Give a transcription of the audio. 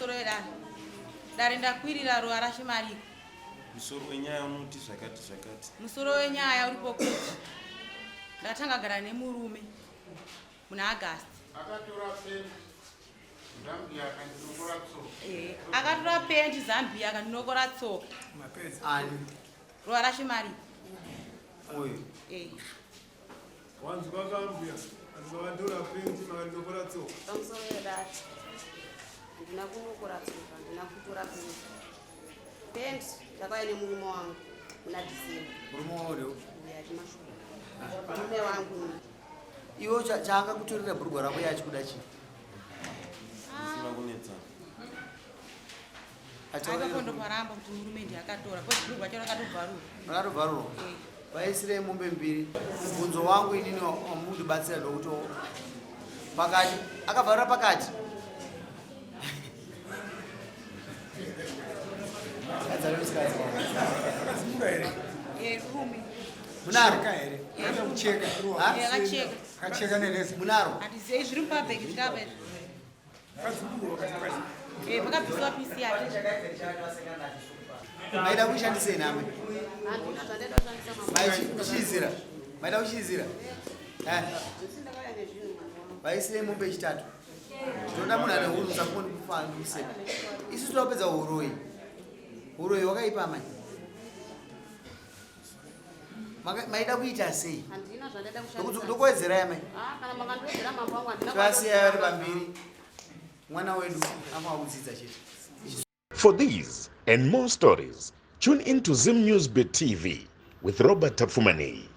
Pamusoro wedare. Dare ndakwirira ruva rashe mariko. Musoro wenyaya unoti zvakati zvakati. Musoro wenyaya uripo kuti ndakatanga gara nemurume muna August. Akatora penti Zambia akandinokora tsoka. Eh, akatora penti Zambia akandinokora tsoka. Mapedza. Ani? Ruva rashe mariko. Uyu. Eh. Wanzwa kambuya, anzwa penti makandinokora tsoka. Pamusoro wedare. Handina kunokora tsoka, handina kutora penti. Penti ndakauya nemurume wangu muna December. Murume wako ndio? Uya achimashuka. Murume wangu. Iwe chaanga kutorera bhurugwa rako yaachikuda chii? Zvisina kunetsana. Akakondoparamba kuti murume ndiye akatora because bhurugwa racho rakatobvarurwa. Rakatobvarurwa? Eh. Vaisirei mombe mbiri. Mubvunzo wangu inini wamundibatsira ndokuti pakati akavharura pakati. Munaro here? Akacheka. Akacheka. Akacheka nereza. Munaro. Handizei zviri mupabhegi zvikapa izvi. Eh, pakabviswa pisi yake. Maida kushandisei name? Handina zvandaida kushandisa mama. Maichiizira. Maida kuchiizira. Eh. Ndakauya nezvinhu mwana wangu. Vaisirei mombe yechitatu. Tinoda munhu ane hunhu sakundi Isu toda kupedza huroyi. Huroyi hwakaipa amai. Maida kuita sei? Handina zvandaida kushandisa. Ndokuwedzerai amai. Ah, kana makandiwedzera mambo wangu handina. Tovasiya vari pambiri. Mwana wedu anofanira kudzidza chete. For these and more stories, tune in to Zim News Bit TV with Robert Tafumani.